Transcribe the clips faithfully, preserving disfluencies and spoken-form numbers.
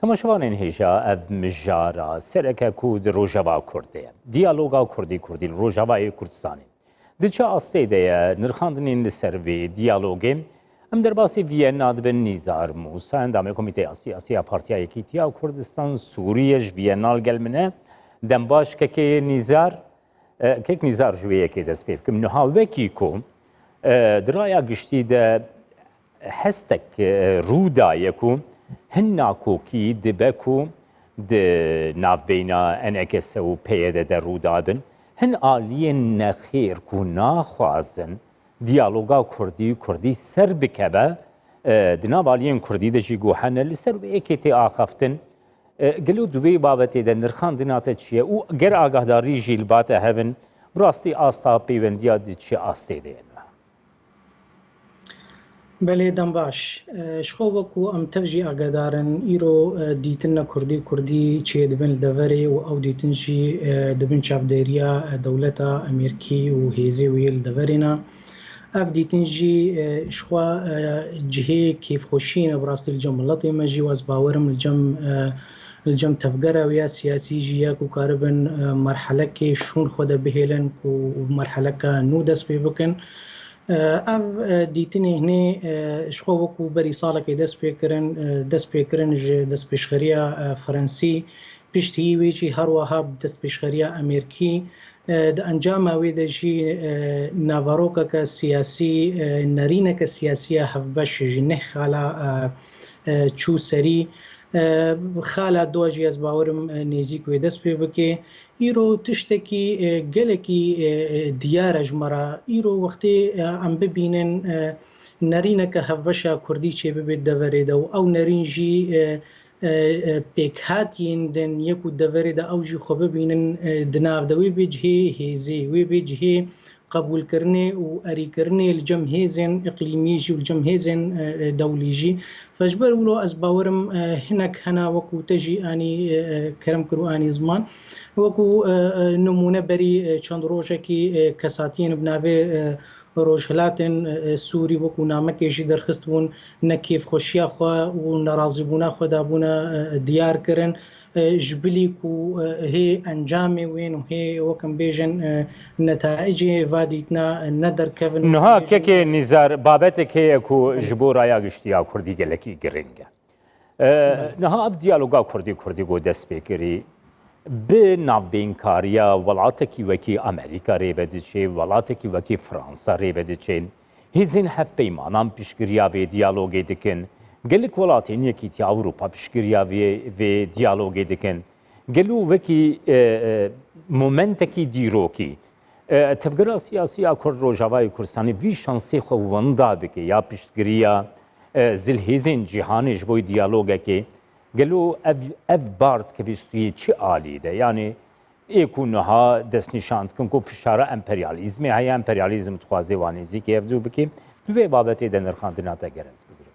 Temaşevanên hêja, ev mijara sereke ku di Rojava Kurdê ye. Diyaloga Kurdî-Kurdî li Rojavayê Kurdistanê di çi astê de ye? Nirxandinên li ser vê diyalogê. Em derbasî Viyena dibin. Nîzar Mûsa, endamê Komîteya Siyasî ya Partiya Yekîtiya Kurdistan Sûriyê, ji Viyena li gel min e. Dem baş kekê Nîzar. E, kek Nîzar, ji wê yekê dest pê bikim. Niha wekî ku, e, di raya giştî de hestek, e, rû daye ku hin nakokî dibe ku di navbeyna N K S û P Y D de rû dabin, hin aliyên nexêr ku naxwazin diyaloga Kurdî, Kurdî ser bikeve, e, di nav aliyên Kurdî de jî ku hene, li ser wê yekê tê axaftin. E, gelo di wê babetê de nirxandina te çi ye û ger agahdarî jî li ba te hebin, bi rastî asta peywendiya di çi astê de ye niha? Belê, dem baş. E, ji xwe wekû em tev jî agahdarin, îro, e, dîtin ne kurdî kurdî çêdibin li deverê û ew dîtin jî, e, dibin çavdêriya, e, dewleta Amerîkî û hêzê wê li deverê ne. Ev dîtin jî, e, ji xwe, e, cihê kêfxweşiyê ne bi rastî li cem miletê me jî, û ez bawerim li cem, e, li cem tevgera wê ya siyasî jî ya ku karibin, e, merhelekê şûn xwe de bihêlin ku merheleka nû dest pê bikin. E, ev, e, dîtinê hinê, e, ji xwe wekû berî salekê dest pê kirin, e, dest pê kirin ji destpêşxeriya, e, Fransî. Piştî wê jî her wiha bi destpêşxeriya Amerîkî, e, di encama wê de jî, e, naverokeke siyasî, e, nerîneke siyasî ya hevbeş ji neh xala, e, e, çû serî. E, xala dua jî ez bawerim, e, nêzîk wê dest pê bike. Îro tiştekî, e, gelekî, e, e, diyar e ji me re. Îro wextê, e, em bibînin, e, nerîneke hevbeşa kurdî çêbibe di deverê de û ew nerîn jî, e, e, e, pêkhatiyên din yek û deverê de ew jî xwe bibînin, e, di nav de wê bê cihê hêzê, wê bê cihê qebûlkirinê û erîkirinê li cem hêzên iqlîmî jî û li cem hêzên, e, e, dewlî jî. Fe ji ber wilo ez bawerim, e, hinek hena wekû te jî anî, e, e, kerem kir û anî ziman. Wekû, e, e, nimûne berî, e, çend rojekî, e, kesatiyên bi navê, e, Rojhilatên, e, Sûrî wekû namekê jî derxist bûn, ne kêfxweşiya xwe û nerazîbûna xwe dabûne, e, diyar kirin. E, ji bilî ku, e, hê encamê wên û hê, wek em bêjin, e, netaicê va dîtina, e, ne derkevin. Niha kekê Nîzar, babetek heye ku ji bo raya giştî ya Kurdî gelekî giring e. E, niha ev diyaloga Kurdî-Kurdî ku dest pê kirî, bi navbeynkariya welatekî wekî Amerîka rê ve diçe, welatekî wekî Fransa rê ve diçe. Hêzên hevpeymanan piştgiriya vê diyalogê dikin. Gelek welatên Yekîtiya Ewropa piştgiriya vê, vê diyalogê dikin. Gelo wekî, e, e, momentekî dîrokî, e, tevgera siyasî ya Kurd Rojavayê Kurdistanê vî şansê xwe winda bike ya piştgiriya, e, zilhêzên cîhanê ji bo diyalogekê. Gelo ev, ev bar dikeve stûyê çi alî de? Yanî ê ku niha destnîşan dikin ku fişara emperyalîzmê heye, emperyalîzm dixwaze wan nêzîkî hevdû bike. Tu vê babetê de nirxandina te ger ez bigirim.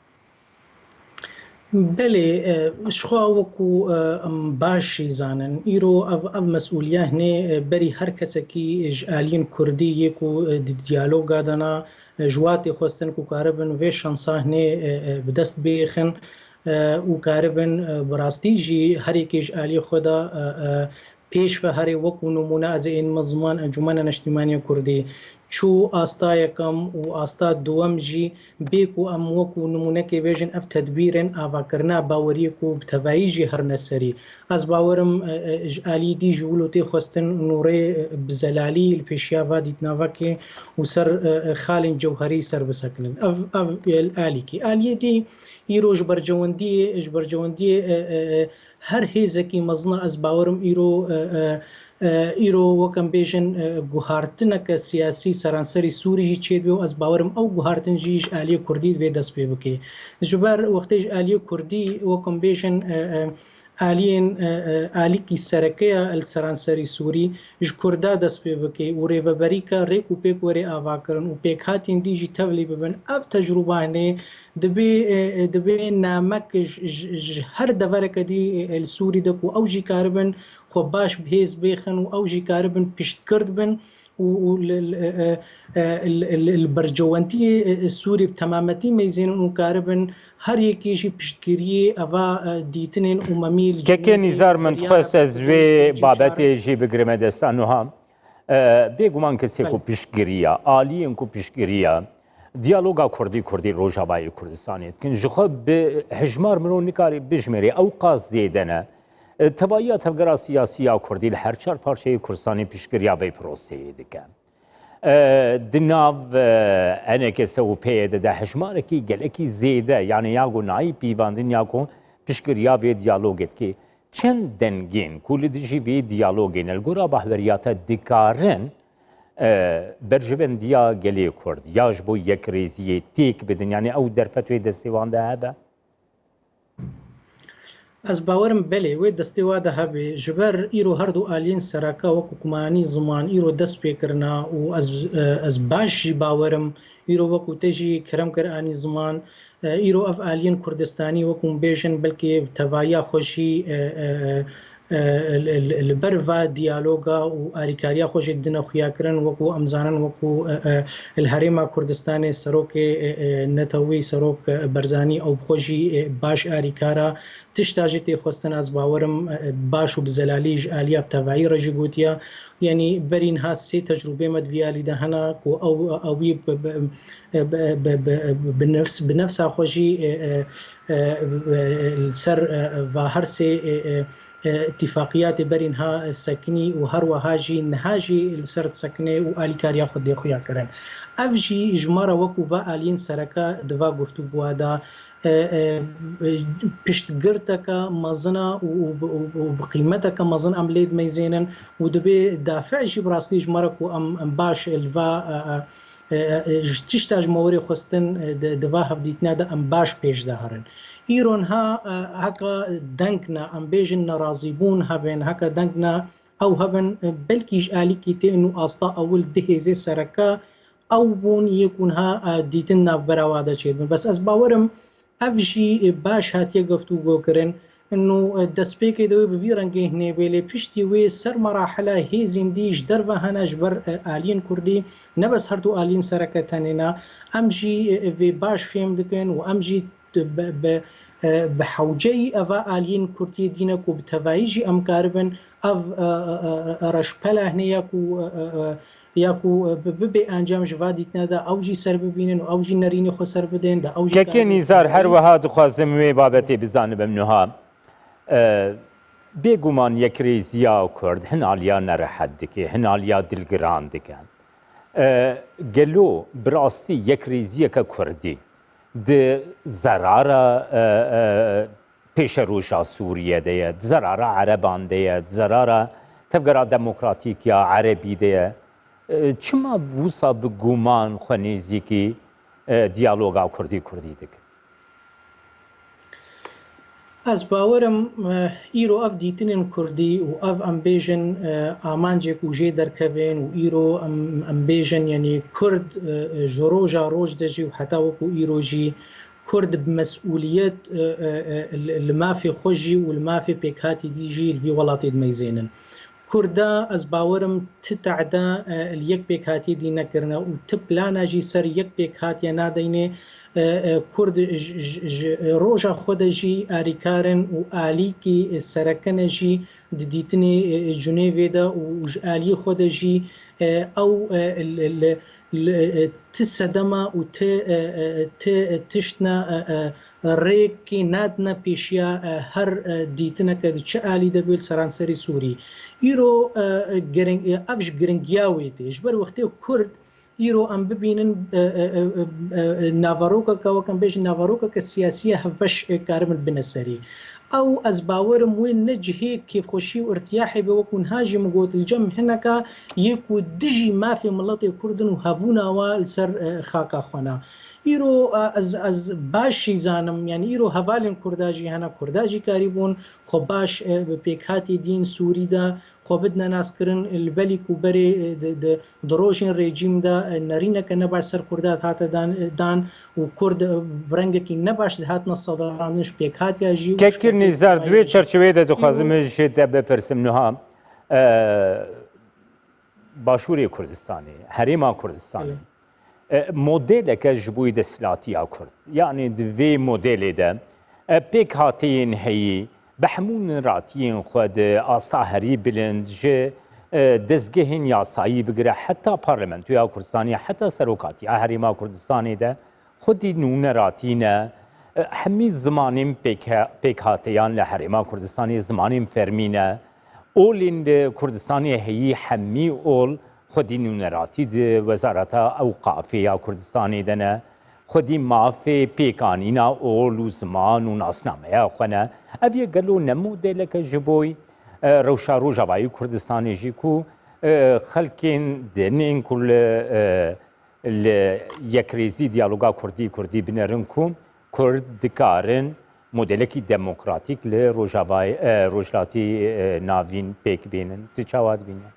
Belê, e, ji xwe wekû, e, em baş jî zanin, îro ev, ev mesûliya hinê, e, berî her kesekî ji aliyên Kurdî yê ku, e, di diyaloga de ne, e, ji watê xwestin ku karibin vê şansa hinê, e, e, bi dest bêxin, e, û karibin, e, bi rastî jî her yekê ji aliyê xwe de, e, e, pêş ve herê. Wekû nimûne ez ê ên min ziman Encûmena Neştîmaniya Kurdî çû asta yekem û asta duwem jî bê ku em wekû nimûnekê bêjin ev tedbîrên avakirina baweriyê ku bi tevayî jî herine serî. Ez bawerim, e, e, ji alî dî ji wilo tê xwestin nûrê, e, bi zelalî li pêşiya va dîtnavekê û ser, e, e, xalên cewherî ser bisekinin. Ev, ev, e, alîkî. Aliyê dî îro ji bercewendiyê, ji bercewendiyê, e, e, e, her hêzekî mezin e, ez bawerim îro, e, e, e, îro wek em bêjin, e, guhartineke siyasî seranserî Sûrî jî çêdibe û ez bawerim ew guhartin jî ji aliyê Kurdî divê dest pê bike. Ji ber wextê ji aliyê Kurdî wek em bêjin, e, e, aliyên, e, e, alîkî sereke ya li seranserî Sûrî ji Kurda dest pê bike û rêveberîka rêk û pêk were avakirin û pêkhatên dî jî tevlî bibin, ev tecrûba hinê Dibê, e, e, dibê namek ji, ji, ji her devereke dî, e, e, li Sûrî de ku ew jî karibin xwe baş bi hêz bêxin û ew jî karibin piştgird bin û, û li, li, e, e, e, li, li, li bercewendiyê, e, e, Sûrî bi temametî meyzênin û karibin her yekê jî piştgiriyê eva, e, dîtinên umemî li Kekê cînê Nîzar, min dixwest ez vê babetê jî bigirime desta nuha. E, bêguman kesê ku piştgiriya, aliyên ku piştgiriya diyaloga Kurdî-Kurdî Rojavayê Kurdistanê dikin, ji xwe bi hejmar mirov nikarî bijmêrê, ew qas zêde ne. E, tevahiya tevgera siyasî ya Kurdî li her çar parçeyê Kurdistanê piştgiriya vê proseyê dike. E, di nav, e, E N K S û P Y D de hejmarekî gelekî zêde, yanî ya ku nayî pîvandin ya ku piştgiriya vê diyalogê dike. Çend dengên ku li dijî vê diyalogê ne, li gora bahweriya te dikarin, e, berjewendiya gelê Kurd ya ji bo yekrêziyê têk bidin, yanî ew derfet wê destê wan de hebe? Ez bawerim belê, wê destê wa de hebe. Ji ber îro her du aliyên sereke wek Hukmanî Ziman îro dest pê kirina û ez, e, ez baş jî bawerim îro wek te jî kerem kir anî ziman, e, îro ev aliyên Kurdistanî wek hûn bêjin belkî bi tevahiya xwe jî, e, e, e, e, li, li, li ber va diyaloga û arîkariya xwe jî dine xuyakirin, wekû em zanin, wekû, e, e, li Herêma Kurdistanê serokê, e, e, netewî, serok, e, Barzanî, ew bi xwe jî, e, baş arîkar e. Tişta jî tê xwestin, ez bawerim, e, e, baş û bi zelalî ji aliya bi tevayî re jî gotiye. Yanî berî niha sê tecrûbê me di vî alî de hene ku ew, ewî bi, bi, e, bi, bi, bi, bi nefs, bi nefsa xwe jî, e, e, e, e, li ser, e, va her sê, e, e, e, îtîfaqiyatê berî niha sekinî û her wiha jî niha jî li ser disekine û alîkariya xwe dê xuya kirin. Ev jî ji me re wekû va aliyên sereke di va guftûgoya de, e, e, piştgirteke mezin e û, û, û, û bi qîmeteke mezin em lê dimeyzênin û dibê dafi'ê jî bi rastî ji me re ku em, em baş li va, e, e, e, e, ji tişta ji me werê xwestin, e, di, di va hevdîtina de em baş pêş de herin. Îro niha, e, heke deng ne, em bêjin nerazîbûn hebin, heke deng ne ew hebin, e, belkî ji alîkî tê û asta ewil du hêzê sereke ew bûn yê ku niha, e, dîtin navbera wa de çêdibin. Bes ez bawerim ev jî, e, baş hatiye guftûgo kirin. Ino, e, destpêkê de wê bi vî rengê hinê bê, lê piştî wê ser merahila hêzên dî ji derve hene ji ber, e, aliyên Kurdî, ne bes her du aliyên sereke tenê ne. Em jî, e, vê baş fêm dikin û em jî bi, bi, e, bi hewceyî eva aliyên Kurdiyê dîne ku bi tevayî jî em karibin ev, e, e, e, e, reşpela hinê ya ku, e, e, e, ya ku, e, bi, bibe encam ji va dîtine de ew jî ser bibînin û ew jî nerînê xwe ser bidin, de ew jî Kekê karibin Nîzar, her wiha dixwazim wê babetê bizanibim nuha. E, bêguman yekrêziya Kurd hin aliya nerehet dike, hin aliya dilgiran dike. E, gelo bi rastî yekrêziyeke Kurdî di zerara, e, e, pêşeroja Sûriye de ye, di zerara Ereban de ye, di zerara tevgera demokratîk ya Erebî de ye. E, çima wisa bi guman xwe nêzîkî, e, diyaloga Kurdî-Kurdî dikin? Ez bawerim, e, îro ev dîtinên Kurdî û ev, em bêjin, e, amancê ku jê derkevin û îro em, em bêjin, yanî Kurd, e, e, ji roja roj de jî û heta wekû îro jî Kurd bi mesûliyet, e, e, e, li, li mafê xwe jî û li mafê pêkhatî dî jî li vî welatê dimeyzênin. Kurda, ez bawerim, ti tehde, e, li yek pêkhatiyê dî nekirine û ti plana jî ser yek pêkhatiye nadeyne. E, e, Kurd ji, ji, ji roja xwe de jî arîkar in û alîkî sereke ne jî di dîtinê, e, Cunêvê de û ji aliyê xwe de jî, e, ew, e, li, li, li, e, ti sedema û ti, e, e, ti, e, tiştine, e, e, rêkê nadine pêşiya, e, her, e, dîtineke di çi alî de bê li seranserî Sûrî. Îro, e, e, giring, e, ev ji giringiya wê tê. Ji ber wextê Kurd îro em bibînin, e, e, e, e, e, naverokeke, wek em bêjin, naverokeke siyasî ye hevbeş, e, karibin bine serî. Ew, ez bawerim wê ne cihê kêfxweşî û irtiyahê be, wekû niha jî min got, li cem hineka yê ku dijî mafê miletê Kurd in û hebûna wa li ser, e, xaka xwe ne. Îro, e, ez, ez baş jî zanim, yanî îro hevalên Kurda jî hene, Kurda jî karîbûn xwe baş, e, bi pêkhatê dîn Sûrî de xwe bidine naskirin, li belî ku berê, e, di, di, di rojên rejîm de, e, nerîneke ne baş ser Kurda hate dan, e, dan û Kurd, e, bi rengekî ne baş dihatine sedirandin ji pêkhatiya jî û Kekir Nîzar, di wê çerçeveyê de dixwazim ji te bipirsim niha. E, Başûrê Kurdistanê, Herêma Kurdistanê, e, modeleke ji bo desthilatiya Kurd. Yanî di vê modelê de, e, pêkhateyên heyî bi hemû neratiyên xwe di asta herî bilind ji, e, dezgehên yasayî bigire heta Parlamentoya Kurdistanê, heta Serokatiya Herêma Kurdistanê de xwedî nûneratî ne. E, hemî zimanên pêke-, pêkhateyan li Herêma Kurdistanê zimanên fermî ne. Olên li Kurdistanê heyî hemî ol xwedî nûneratî di Wezareta Ewqafê ya Kurdistanê de ne. Xwedî mafê pêkanîna ol û ziman û nasnameya xwe ne. Ev yek gelo ne modeleke ji bo, e, rewşa Rojavayê Kurdistanê jî ku, e, xelkên din ên ku li, e, li yekrêzî diyaloga Kurdî-Kurdî binerin ku Kurd dikarin modelekî demokratîk li Rojavayê, e, Rojhilatî, e, Navîn pêk bînin. Tu çawa dibînî?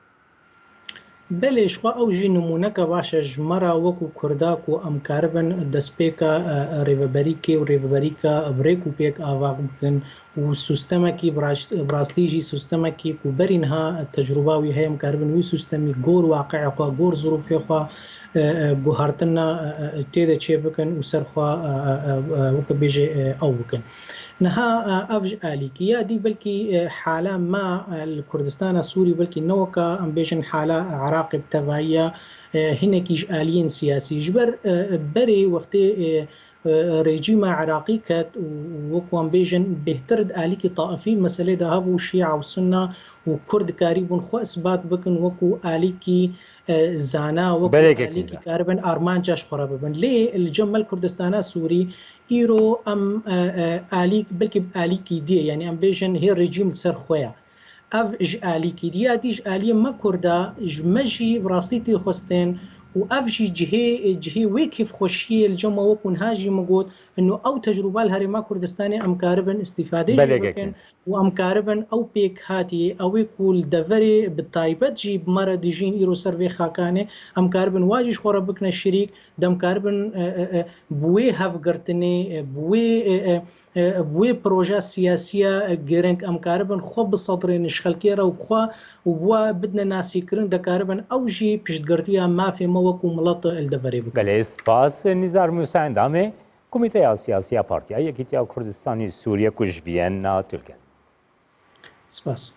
Belê, ji xwe ew jî nimûneke baş e ji me re wekû Kurda ku em karibin destpêka, e, e, rêveberîkê û rêveberîka bi rêk û pêk ava bikin û sistemekî bi raş-, bi rastî jî sistemekî ku berî niha tecrûba wî heye, em karibin wî sistemî gor waqiya xwe, gor zirûfê xwe, e, e, guhertina, e, e, tê de çê bikin û ser xwe, e, e, e, e, weke bêje, e, ew bikin. Niha, e, ev ji alîkî ya dî belkî, e, hala me, e, li Kurdistana Sûrî belkî ne weka em bêjin hala Iraqê bi tevahiya, e, hinekî ji aliyên siyasî. Ji ber, e, berê wextê, e, e, rejîma Iraqî ket û wek wan bêjin bêhtir di alîkî taifî meselê de hebû, Şîa û Sunna û Kurd dikarîbûn xwe isbat bikin wekû alîkî, e, zana, wekû Belê alîkî kekî zana. Karibin armanca ji xwe re bibin. Lê li cem me li Kurdistana Sûrî îro em, e, e, alîk, belkî bi alîkî diyê, yanî em bêjin hê rejîm li ser xwe ye. Ev ji alîkî dî, ya dî ji aliyê me Kurda, ji me jî bi rastî tê xwestin û ev jî cihê, cihê wê kêfxweşiyê li cem me wekû niha jî min got, ino ew tecrûba li Herêma Kurdistanê em karibin îstîfadê jî Belê bikin kekî. Û em karibin ew pêkhatî, ew ê ku li deverê bi taybet jî bi me re dijîn îro ser vê xakanê, em karibin wa jî ji xwe re bikine şirîk, de em karibin, e, e, e, bi wê hevgirtinê, e, bi wê, e, e, e, bi wê proja siyasiya, e, giring em karibin xwe bisedrên ji xelkê re û bi xwe û bi we bidine nasîkirin, de karibin ew jî piştgirtiya mafê me wekû milet li deverê bikin. Belê, spas. Nizar Musa Endamê Komîteya Siyasî ya Partiya Yekîtiya Kurdistanê Sûriye ku ji Vîyena Tirkiye. Spas.